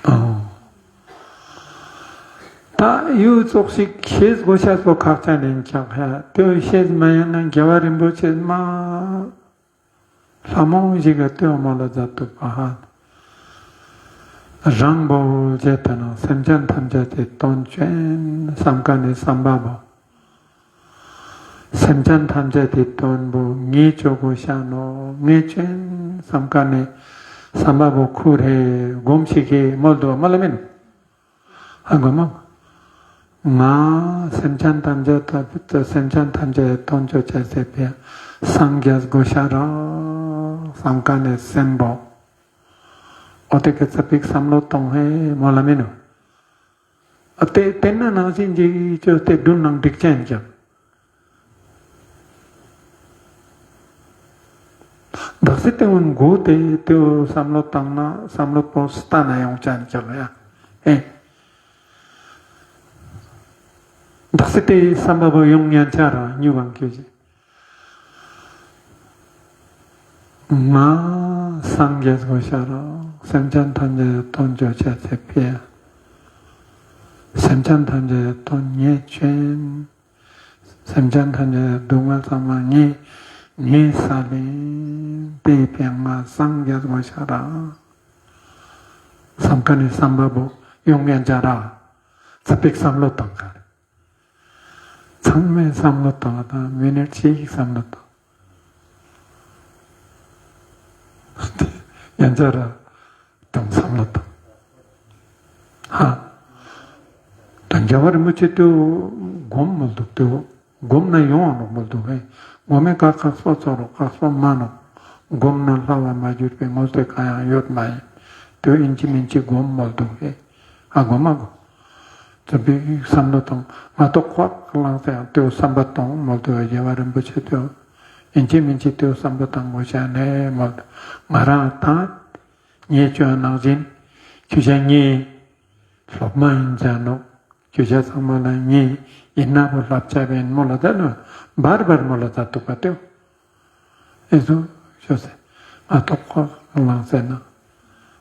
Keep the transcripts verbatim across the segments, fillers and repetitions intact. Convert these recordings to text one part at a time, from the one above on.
ཨོ། ད་ཡུལ་ཙོགས་ཤིག་ཤེས་དགོས་ཤེས་པོ་ཁག་ཅན་ཡིན་ཀྱང་ཧ་དེ་ཤེས་མ་ཡིན་ན་རྒྱལ་བ་རིན་པོ་ཆེ་མ་ལྷ་མོ་ཞིག་ག་ལྟོས་མོལ་ལ་མཛད་འདུག་པ་ཧ། རང་བོ་རྗེད་དེ་ནང་སེམས་ཅན་ཐམས་ཅད་དེ་དོན་ཅན་བསམ་མཁན་ནི་བསམ་པ་བོ། སེམས་ཅན་ཐམས་ཅད་དེ་དོན་བོ་ངས་ཅོ་དགོས་ཤ་ནོག་ངས་ཅོ་ཨིན་བསམ་མཁན་ནི་བསམ་པ་བོ་ཁུར་ཧེ་སྒོམ་ཞིག་ཧེ་མོལ་འདུག་མོལ་ལ་མིན། ཧ་གོ་མ། ང་སེམས་ཅན་ཐམས་ཅད་ད་སེམས་ཅན་ཐམས་ཅད་དོན་ཅོ་ཅེས་སི་ཕིའ་སངས་རྒྱས་དགོས་ཤ་རག་བསམ་མཁན་ནི་སེམས་པོ། འོ་དེ་ཀ་ཙ་པིག་བསམ་བློ་གཏོང་ཧེ་མོལ་ལ་མིན་ནོ། ཨ་དེ་དེ་ན་ནང་བཞིན་གྱི་ཅོས་ཏེ་སྒྲུབ་ནང་འགྲིག་ཅན་ཀྱང་། དག་སེ་དེ་འོན་གོ་དེ་དེའོ་བསམ་བློ་བཏང་ན་བསམ་བློ་པོ་སྟ་ན་ཡོང་ཅན་ཀྱང་ཡ། ཨེ། དག་སེ་དེ་བསམ་པ་བོ་ཡོང་ཉན་ཆ་ར་ཉུ་བང་ཁྱོད་ཀྱི། ང་སངས་རྒྱས་དགོས་ཤ་རག་སེམས་ཅན་ཐམས་ཅད་དོན་ཅོ་ཅེས་སི་ཕིའ། སེམས་ཅན་ཐམས་ཅད་དོན་ངས་ཅོ་ཨིན། སེམས་ཅན་ཐམས་ཅད་སྡུག་བསྔལ་ཚང་མ་ངས་ངས་སལ་ཨིན། དེའི་ཕིའ་ང་སངས་རྒྱས་དགོས་ཤ་རག་བསམ་མཁན་ནི་བསམ་པ་བོ་ཡོང་ཉན་ཆ་ར་ཙ་པིག་བསམ་བློ་བཏང་ག་རེ། ཚང་མས་བསམ་བློ་བཏང་དང་མི་ནིཊ་གཅིག་བསམ་བློ་བཏང་། ཡང་ཅ་ར་དང་བསམ་བློ་བཏང་། ཧ། ད་རྒྱལ་བ་རིན་པོ་ཆེ་དེ་སྒོམ་མོལ་འདུག་དེ་སྒོམ་ན་ཡོང་བ་ནོག་མོལ་འདུག་ཧེ། སྒོམ་མེད་ཀ་ཁག་པོ་ཚོར་རོག་ཁག་པོ་མ་ནོག་སྒོམ་ན་ལྷ་བ་མ་གྱུར་པའི་མོལ་ཏེ་གང་ཡང་ཡོད་མ་ཡིན། དེ་ཨིན་ཅི་མིན་ཅི་སྒོམ་མོལ་འདུག་ཧེ། ཨ་སྒོམ་མ་སྒོམ། ཙ་པིག་བསམ་བློ་བཏང་། ང་ཏོག་ཁོག་ལངས་ཏེ་ཡང་དེའོ་བསམ་པ་བཏང་མོལ་དུ་རྒྱལ་བ་རིན་པོ་ཆེ་དེའོ། ཨིན་ཅི་མིན་ཅི་དེའོ་བསམ་པ་བཏང་དགོས་ཤ་ནས་མོལ་དུ། ང་རང་ད་ངས་ཅོ་ནང་བཞིན་ཁྱོད་ཅག་ངའི་སློབ་མ་ཡིན་ཅ་ནོག་ཁྱོད་ཅག་ཚང་མ་ལ་ངས་ཡིན་ན་བོ་བསླབ་བྱ་བེན་མོལ་ལ་ད་ནོ་བར་བར་མོལ་ལ་ད་འདུག་པ་དེའོ། ཨེ་ཟུ་ཤོད་ཟེར། ང་ཏོག་ཁོག་ལངས་ཟེར་ན།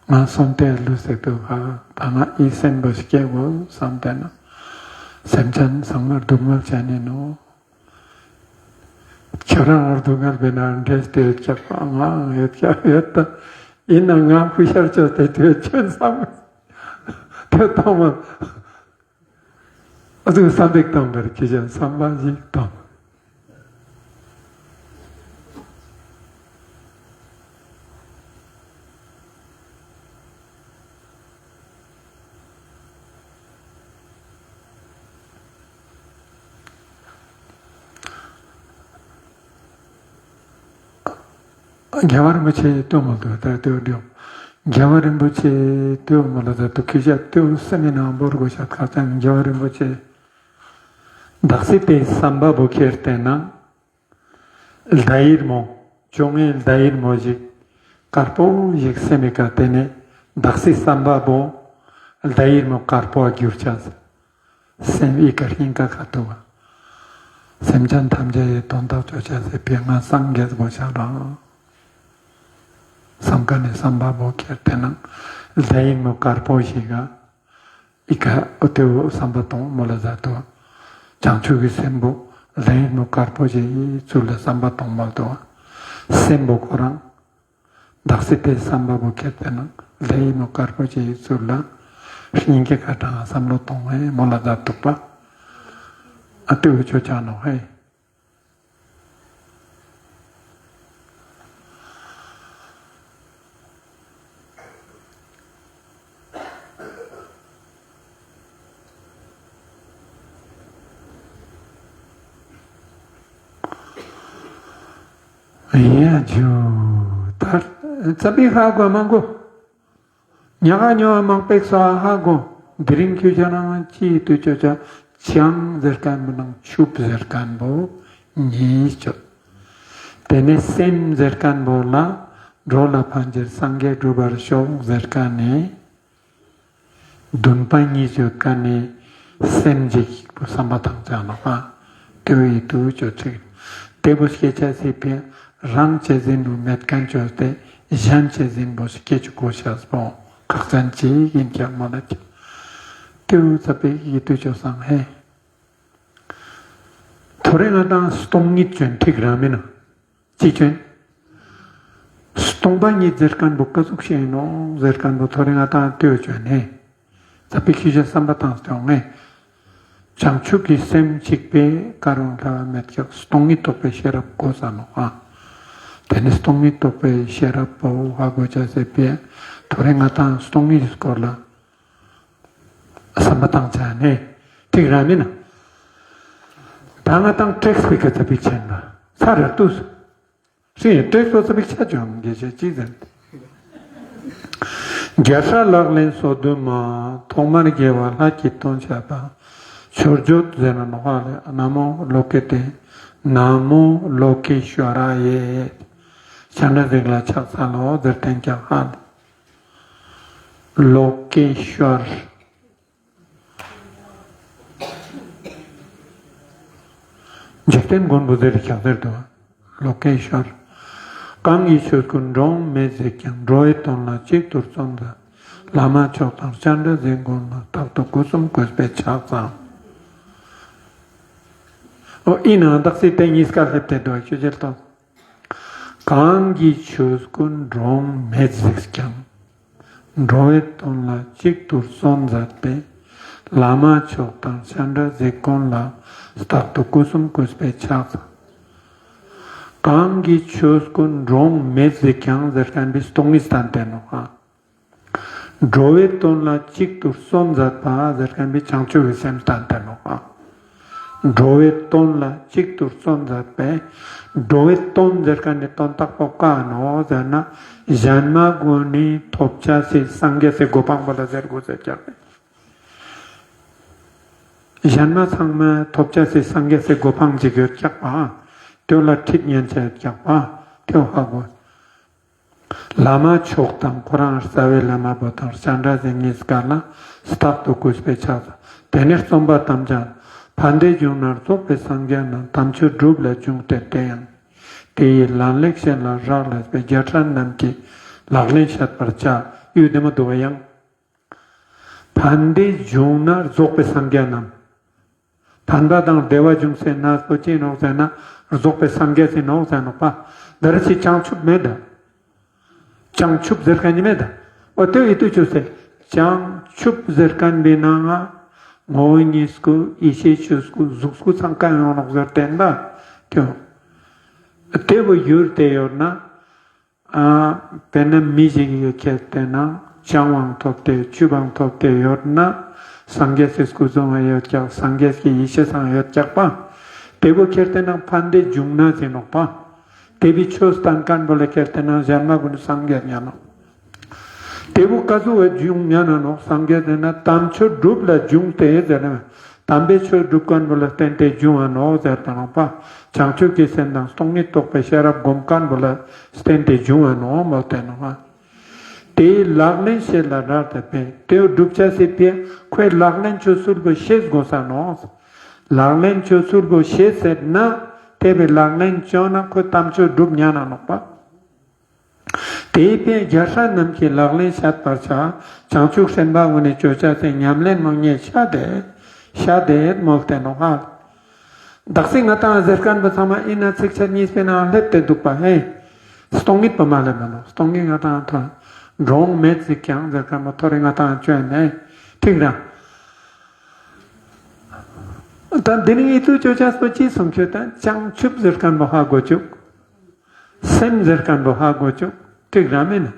ང་སོང་སྟེ་ལུས་ཟེར་དུ་ཧ་ད་ང་ཨི་སེམས་པོ་སྐྱེ་དགོས་བསམ་སྟེ་ན། སེམས་ཅན་ཚང་མར་སྡུག་བསྔལ་ཅན་ཨིན་ནོ། ཁྱོད་རང་སྡུག་བསྔལ་བེ་ན་འདྲེས་ཏེ་ཡོད་ཀྱག་པ་ང་ཡོད་ཀྱག་ཡོད་ད། ཨིན་ན་ང་ཁུ་ཤར་ཅོས་ཏེ་དུས་ཆེན་བསམ། དེ་དང་མ། ཨ་ཙི་བསམ་པ་ཞིག་བཏང་བར་ཁྱེད་ཅག་བསམ་པ་ཞིག་བཏང་། རྒྱལ་བ་རིན་པོ་ཆེ་ལྟོས་མོལ་དུ་ད་ལྟོས་འདྲིའོ། རྒྱལ་བ་རིན་པོ་ཆེ་ལྟོས་མོལ་ལ་ད་ལྟོས་ཁྱེད་ཅག་ལྟོས་སེམས་ནང་བོར་དགོས་ཤ་ཁག་ཅན། རྒྱལ་བ་རིན་པོ་ཆེ་དག་སེ་དེ་བསམ་པ་བོ་ཁྱེར་ཏེ་ན་ལྡ་ཡིར་མོ་བཅོ་ལྔའི་ལྡ་ཡིར་མོ་ཞིག་དཀར་པོ་ཞིག་སེམས་ཀ་དེ་ནས་དག་སེ་བསམ་པ་བོ་ལྡ་ཡིར་མོ་དཀར་པོ་གྱུར་ཆ་ཟེར། སེམས་ཨི་ཀ་སྙིང་ཀ་ཁ་ཐུག་ག། སེམས་ཅན་ཐམས་ཅད་ཡི་དོན་དག་ཅོ་ཆ་ཟེར་བའི་ང་སངས་རྒྱས་དགོས་ཤ་རག་བསམ་མཁན་ནི་བསམ་པ་བོ་ཁྱེར་ཏེ་ན་ལྡ་ཡིར་མོ་དཀར་པོ་ཞིག་ག་ཨི་ཀ་འོ་དེའོ་བསམ་པ་བཏང་མོལ་ལ་ད་ལྟོས། བྱང་ཆུབ་ཀྱི་སེམས་པོ་ལྡ་ཡིར་མོ་དཀར་པོ་ཞིག་ཚུལ་ལ་བསམ་པ་བཏང་མོལ་དུ་བ། སེམས་པོ་ཁོ་རང་དག་སེ་དེ་བསམ་པ་བོ་ཁྱེར་ཏེ་ན་ལྡ་ཡིར་མོ་དཀར་པོ་ཞིག་ཚུལ་ལ་སྙིང་གི་ཁ་དྲང་བསམ་བློ་གཏོང་བའི་མོལ་ལ་ད་འདུག་པ། ཨ་དེའོ་ཅོ་ཆ་ནོག་ཧེ། ཡ་ཇུ་ད་ཙ་པིག་ཧ་གོ་མ་གོ། ཉག་ག་ཉོ་མང་པེག་སོ་ཧ་གོ། དེ་རིང་ཁྱོད་ཅག་ནང་ཅི་དུ་ཅོ་ཆ་ཅང་ཟེར་མཁན་པོ་ནང་ཆུབ་ཟེར་མཁན་པོ་ཉིས་ཅོ། དེ་ནས་སེམས་ཟེར་མཁན་པོ་ལ་འགྲོ་ལ་ཕན་ཕྱིར་སངས་རྒྱས་འགྲུབ་པར་ཤོག་ཟེར་མཁན་ནི་བདུན་པ་ཉིས་ཅོ་མཁན་ནི་སེམས་ཅིག་པོ་བསམ་པ་བཏང་ཆ་ནོག་པ། དེ་བོ་ཡི་དུ་ཅོ་ཚིག་དེ་བོ་སྐད་ཆ་སི་ཕིའ་ རང་ཅེས་ཟིན་པོ་མེད་ཁན་ཅོས་ཏེ་གཞན་ཅེས་ཟིན་པོ་ཞིག་སྐྱེ་ཅུག་གོ་ཤེས་པོ་ཁག་ཅན་ཅིག་ཨིན་ཀྱག་མ་ལ་ཀྱག། ཏེ་བོ་ཙ་པིག་ཡིད་དུ་ཅོ་སང་ཧེ། ཐོ་རེ་ང་དང་སྟོང་ཉིད་ཅོན་ཐིག་ར་མེན་ན། ཅི་ཅོན། སྟོང་པ་ཉིད་ཟེར་ཁན་བོ་ཀ་ཟུག་ཤིག་ཨིན་ནོག་ཟེར་ཁན་བོ་ཐོ་རེ་ང་དང་ལྟོས་ཅོན་ནེ། ཙ་པིག་ཤིག་ཤ་སམ་པ་ཏང་སྟེ་ཡོང་ངེ། བྱང་ཆུབ་ཀྱི་སེམས་གཅིག་པོས་བཀར་རུང་ལྷ་བ་མེད་ཀྱག། སྟོང་ཉིད་རྟོགས་པའི་ཤེས་རབ་དགོས་ས་ནོག་ཨ། ཏེ་ནེ་སྟོང་ཉིད་རྟོགས་པའི་ཤེས་རབ་པོ་ཧ་གོ་ཅེས་སི་ཕིའ་ཐོ་རེ་ང་དང་སྟོང་ཉིད་སྐོར་ལ་སམ་པ་ཏང་ཅ་ནེ་ཐིག་ར་མེན་ན། ད་ང་དང་ཏྲེགས་པིག་ག་ཙ་པིག་ཆེན་པ་ས་ར་ཏུས། ཤེས་ཏེ་ཏོག་ཙམ་ཅིག་ཆ་ཅུང་དགེ་བཤེས་ཅི་ཟེར། རྒྱལ་སྲས་ལག་ལེན་སོ་བདུན་མ། ཐོག་མར་དགེ་བ་ལྷ་གི་དོན་བྱེད་པ། མཆོད་བརྗོད་ཟེར་ན་ནོག་ལེ། ན་མོ་ལོ་ཀེ་ཏེ། ན་མོ་ལོ་ཀེ་ཤྭ་ར་ཡེ། སྤྱན་རས་གཟིགས་ལ་ཕྱག་འཚལ་ལོ་ཟེར་ཏེ་ཀྱང་ཧ་ལེ། ལོ་ཀེ་ཤྭ་ར། འཇིག་རྟེན་མགོན་པོ་ཟེར་ཀྱང་ཟེར་དུ། ལོ་ཀེ་ཤྭ་ར། གང་གིས་ཆོས་ཀུན་འགྲོ་འོང་མེད་གཟིགས་ཀྱང་། འགྲོ་བའི་དོན་ལ་གཅིག་ཏུ་བརྩོན་མཛད། བླ་མ་མཆོག་དང་སྤྱན་རས་གཟིགས་མགོན་ལ། རྟག་ཏུ་སྒོ་གསུམ་གུས་པས་ཕྱག་འཚལ། འོ་ཨིན་ན་བདག་སྲིད་དེ་ཉིས་ཀ་སླེབས་ཏེ་དུག་ཆོས་རྒྱལ་དང་། གང་གིས་ཆོས་ཀུན་འགྲོ་འོང་མེད་གཟིགས་ཀྱང་། འགྲོ་བའི་དོན་ལ་གཅིག་ཏུ་བརྩོན་མཛད་པའི། བླ་མ་མཆོག་དང་སྤྱན་རས་གཟིགས་མགོན་ལ། རྟག་ཏུ་སྒོ་གསུམ་གུས་པས་ཕྱག་འཚལ། གང་གིས་ཆོས་ཀུན་འགྲོ་འོང་མེད་གཟིགས་ཀྱང་ཟེར་ཁན་བོའི་སྟོང་ཉིད་སྟན་ཏེ་ནོག་ཨ། འགྲོ་བའི་དོན་ལ་གཅིག་ཏུ་བརྩོན་མཛད་པ་ཟེར་ཁན་བོའི་བྱང་ཆུབ་ཀྱི་སེམས་སྟན་ཏེ་ནོག་ཨ། འགྲོ་བའི་དོན་ལ་གཅིག་ཏུ་བརྩོན་མཛད་པའི། འགྲོ་བའི་དོན་ཟེར་ཁན་ནི་དོན་དག་པོ་ཀ་ནོག་ཟེར་ན། གཞན་མ་གུན་ནི་ཐོབ་ཅེས་སི་སངས་རྒྱས་སི་གོ་འཕང་པོ་ལ་ཟེར་གོས་ཟེར་ཀྱག། གཞན་མ་ཚང་མ་ཐོབ་ཅེས་སི་སངས་རྒྱས་སི་གོ་འཕང་ཅིག་ཡོད་ཀྱག་པ། ཏེ་བོ་ལ་ཁྲིད་ཉན་ཅེས་ཡོད་ཀྱག་པ། ཏེ་བོ་ཧ་གོ། བླ་མ་མཆོག་དང་ཁོ་རང་རྩ་བའི་བླ་མ་བོ་དང་སྤྱན་རས་གཟིགས་ཉིས་ཀ་ལ་རྟག་ཏུ་གུས་པས་ཕྱག་འཚལ། ཏེ་ནེ་རྩོམ་པ་དམ་བཅའ། ཕན་བདེའི་འབྱུང་གནས་རྫོགས་པའི་སངས་རྒྱས་རྣམས། དམ་ཆོས་སྒྲུབ་ལ་འཇུངས་ཏེ་དེ་ཡང་། དེ་ཡི་ལམ་ལེགས་བྱེད་ལ་རག་ལས་པའི། རྒྱལ་སྲས་རྣམས་ཀྱི་ལག་ལེན་བཤད་པར་བྱ། ཡུལ་བདེ་མོ་འདུག་ཡང་། ཕན་བདེའི་འབྱུང་གནས་རྫོགས་པའི་སངས་རྒྱས་རྣམས། ཕན་པ་དང་བདེ་བ་འབྱུང་སའི་གནས་པོ་ཅི་ནོག་ཟེར་ན་རྫོགས་པའི་སངས་རྒྱས་སི་ནོག་ཟེར་ནོག་པ། ད་རེ་ཅིག་བྱང་ཆུབ་མེད་ད། བྱང་ཆུབ་ཟེར་ཁན་ནི་མེད་ད། འོ་ཏེ་ཡིད་དུ་ཅོས་ཏེ་བྱང་ཆུབ་ཟེར་ཁན་བོའི་ནང་ང་ངོ་བོ་ཉིད་སྐུ་ཡེ་ཤེས་ཆོས་སྐུ་གཟུགས་སྐུ་ཚང་ཀ་ཡོང་ནོག་ཟེར་བསྟན་པ་ཏེ་བོ་ཏེ་བོ་ཡུལ་ཏེ་ཡོད་ན། ཨ་དཔེར་ན་མི་ཞིག་གི་ཁྱེར་ཏེ་ན་ཆང་བའང་ཐོབ་སྟེ་ཆུ་བའང་ཐོབ་སྟེ་ཡོད་ན་སངས་རྒྱས་སི་སྐུ་གཟུགས་ཡོད་ཀྱག། སངས་རྒྱས་ཀྱི་ཡེ་ཤེས་སང་ཡོད་ཀྱག་པ། ཏེ་བོ་ཁྱེར་ཏེ་ན་ཕན་བདེའི་འབྱུང་གནས་ཟེར་ནོག་པ། ཏེ་བོའི་ཆོས་སྟན་ཁན་བོ་ལ་ཁྱེར་ཏེ་ན་གཞན་མ་གུན་ནི་སངས་རྒྱས་ཉན་ནོག། ཏེ་བོ་ཀ་ཟུག་བའི་འབྱུང་ཉན་ན་ནོག་སངས་རྒྱས་ཟེར་ན་དམ་ཆོས་སྒྲུབ་ལ་འཇུངས་ཏེ་ཟེར་ན། དམ་པའི་ཆོས་སྒྲུབ་ཁན་བོ་ལ་བརྟེན་ཏེ་འབྱུང་བ་ནོག་ཟེར་ཏེ་ནོག་པ། བྱང་ཆུབ་ཀྱི་སེམས་དང་སྟོང་ཉིད་རྟོགས་པའི་ཤེས་རབ་སྒོམ་ཁན་བོ་ལ་བརྟེན་ཏེ་འབྱུང་བ་ནོག་མོལ་ཏེ་ནོག་པ། དེའི་ལག་ལེན་བྱེད་ལ་རག་ལས་པས། ཏེ་བོ་སྒྲུབ་ཅེས་སི་ཕིའ་ཁོའི་ལག་ལེན་ཆོས་ཚུལ་བོ་ཤེས་གོས་ས་ནོག། ལག་ལེན་ཆོས་ཚུལ་བོ་ཤེས་ཟེར་ན་ཏེ་བོའི་ལག་ལེན་ཅོས་ན་ཁོ་དམ་ཆོས་སྒྲུབ་ཉན་ན་ནོག་པ། དེའི་ཕིའ་རྒྱལ་སྲས་རྣམས་ཀྱི་ལག་ལེན་བཤད་པར་བྱ། བྱང་ཆུབ་སེམས་དཔའ་གུན་ནི་ཅོ་ཅེས་སི་ཉམས་ལེན་མང་ཉེ་བཤད་དེ། བཤད་དེ་མོལ་ཏེ་ནོག་ཧ། བདག་སྲིད་ང་དང་ཟེར་ཁན་བོ་ཚང་མ་ཨིན་ན་ཚིགས་བཅད་གཉིས་པའི་ནང་སླེབས་ཏེ་དུག་པ་ཧེ། སྟོང་ཉིད་པོ་མ་སླེབས་ན་ནོག། སྟོང་ཉིད་ང་དང་ཐོ་འགྲོ་འོང་མེད་ཟེར་ཀྱང་ཟེར་ཁན་བོ་ཐོ་རེ་ང་དང་ཅོས་ནེ་ཐིག་རང་། ད་འདི་ནི་ཡིད་དུ་ཅོ་ཅེས་པོ་ཅི་སུམ་ཅོ་ད་བྱང་ཆུབ་ཟེར་ཁན་བོ་ཧ་གོ་ཅུག། སེམས་ཟེར་ཁན་བོ་ཧ་གོ་ཅུག། ཐིག་རང་མེན་ན།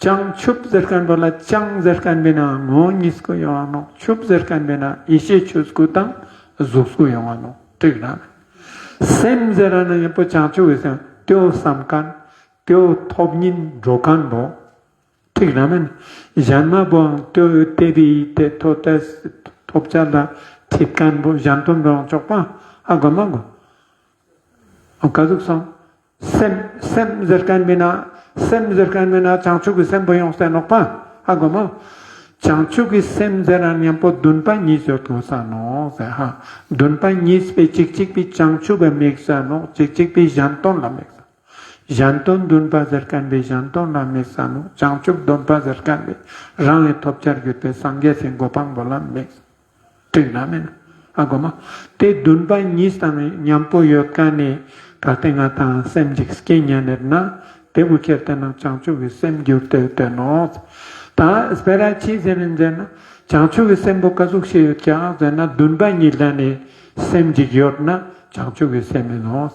བྱང་ཆུབ་ཟེར་ཁན་བོ་ལ་བྱང་ཟེར་ཁན་བོའི་ནང་ངོ་བོ་ཉིད་སྐུ་ཡོང་ང་ནོག། ཆུབ་ཟེར་ཁན་བོའི་ནང་ཡེ་ཤེས་ཆོས་སྐུ་དང་གཟུགས་སྐུ་ཡོང་ང་ནོག། ཐིག་རང་མེན་ན། སེམས་ཟེར་ར་ན་ཉམ་པོ་བྱང་ཆུབ་ཀྱི་སེམས་ཏེ་བོ་སམ་ཁན་ཏེ་བོ་ཐོབ་ཉིན་འགྲོ་ཁན་བོ། ཐིག་རང་མེན་ན། གཞན་མ་བོའང་ཏེ་བོ་ཏེ་བི་ཏེ་ཐོབ་ཅེས་ཐོབ་ཅེས་ལ་ཁྲིད་ཁན་བོ་གཞན་དོན་བོའང་ཅོག་པ་ཧ་གོ་མ་གོ། ཀ་ཟུག་སོང་། སེམས་སེམས་ཟེར་ཁན་བོའི་ནང་སེམས་ཟེར་ཁན་བོའི་ནང་བྱང་ཆུབ་ཀྱི་སེམས་པོ་ཡོངས་ཏེ་ནོག་པ། ཧ་གོ་མ། བྱང་ཆུབ་ཀྱི་སེམས་ཟེར་ན་ཉམ་པོ་འདུན་པ་གཉིས་ཡོད་དགོས་ས་ནོག་ཟེར་ཧ། འདུན་པ་གཉིས་པའི་གཅིག་གཅིག་པའི་བྱང་ཆུབ་པ་དམིགས་ས་ནོག། གཅིག་གཅིག་པའི་གཞན་དོན་ལ་དམིགས་ས། གཞན་དོན་སྟོན་པ་ཟེར་ཁན་པོའི་གཞན་དོན་ལ་དམིགས་ས་ནོག། བྱང་ཆུབ་སྟོན་པ་ཟེར་ཁན་པོའི་རང་གི་ཐོབ་བྱར་གྱུར་པའི་སངས་རྒྱས་སི་གོ་འཕང་པོ་ལ་དམིགས། འགྲིག་ན་མེན་ན། ཨ་གོ་མ། ཏེ་འདུན་པ་གཉིས་དང་ཉམ་པོ་ཡོད་ཁན་ནི་གལ་ཏེ་ང་དང་སེམས་ཅིག་སྐྱེ་ཉན་ནེད་ན་ཏེ་བོ་ཁྱེར་ཏེ་ན་བྱང་ཆུབ་ཀྱི་སེམས་གྱུར་ཏེ་ཡོད་དེ་ནོག། ད་སྤེ་ར་ཅི་ཟེར་ན་ཟེར་ན་བྱང་ཆུབ་ཀྱི་སེམས་པོ་ཀ་ཟུག་ཤིག་ཡོད་ཀྱག་ཟེར་ན་འདུན་པ་གཉིས་ལྡན་ནི་སེམས་ཅིག་ཡོད་ན་བྱང་ཆུབ་ཀྱི་སེམས་ཨིན་ནོག།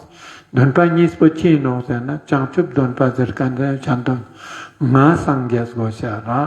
འདུན་པ་གཉིས་པོ་ཅི་ཨིན་ནོག་ཟེར་ན་བྱང་ཆུབ་འདུན་པ་ཟེར་ཁན་ནི་གཞན་དོན་ང་སངས་རྒྱས་དགོས་ཤ་རག།